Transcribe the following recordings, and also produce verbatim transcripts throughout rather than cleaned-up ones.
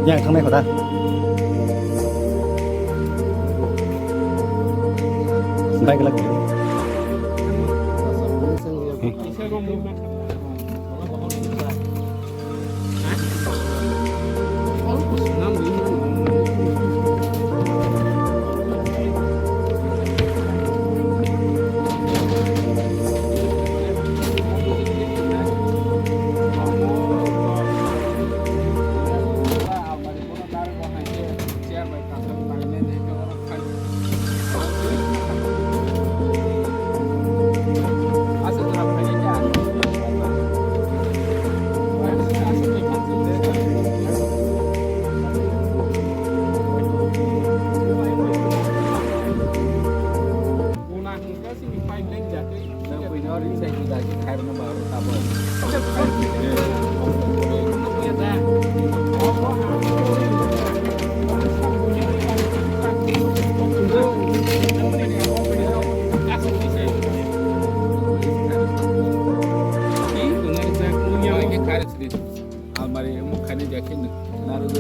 Yang thangnaikho da. Bike lak. Almari emo khainai jakhe no. Naro go.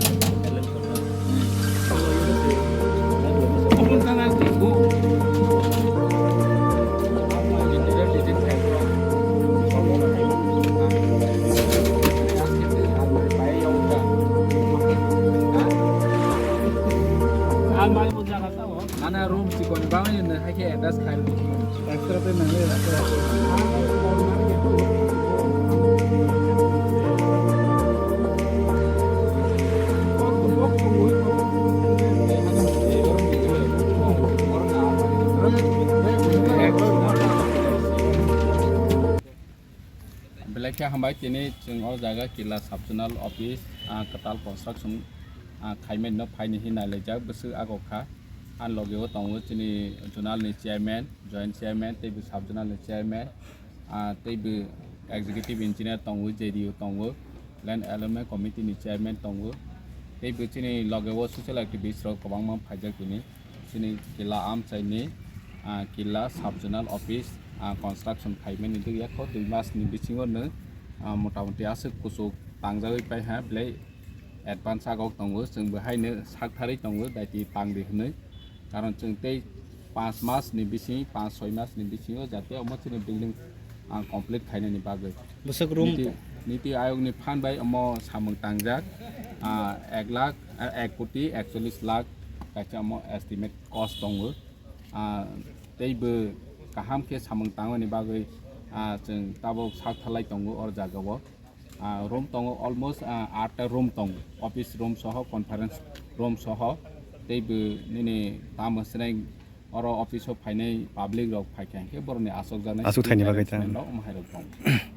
Almari. Nana room chikon bangwi nini haikhe adjust khai rw. Extra pay nangwi extra pay. Belai khe hambai, tini chwng o jaga Killa Sub Zonal Office, ah, kwtal construction, ah, khaimani no phaini hinwi nailaijak bwswk agok kha. Ani loge o tongo chini zonal ni chairman, joint chairman, tei bo sub zonal ni chairman, ah, tei bo executive engineer tongo, J D O tongo, Land Development Committee ni chairman tongo, tei bo chini loge o social activist rok kwbangma phaijak tini. Chini Killa amchaini, ah, Killa Sub Zonal Office, ah, construction khaimani dugya kho dui mas ni bisingo no, ah, motamoti aswk kuchuk tangjagwi paiha belai advance agok tongo, chwng bo haino saktharwi tongo daiti tangdi hwnwi, karon chwng tei panch mas ni bising, panch soi mas ni bisingo jate omo chini building ang complete khainani bagwi. Bwswk room. Niti, Niti Ayog ni phan bai omo samung tangjak, ah, ek lakh, ah, ek koti ekchollish lakh kaisa omo estimate cost tongo. Ah, tei bo kaham khe samung tangmani bagwi, ah, chwng tabuk sak thalai tongo o jaga o. Ah, room tongo almost, ah, atta room tongo, office room soho, conference room soho. Tei bo nini tamo swnai Oro office o phainai public rok phaikha hinkhe borokni aswkjaknai aswk thaini bagwi ta management rok omo hai rok tongo.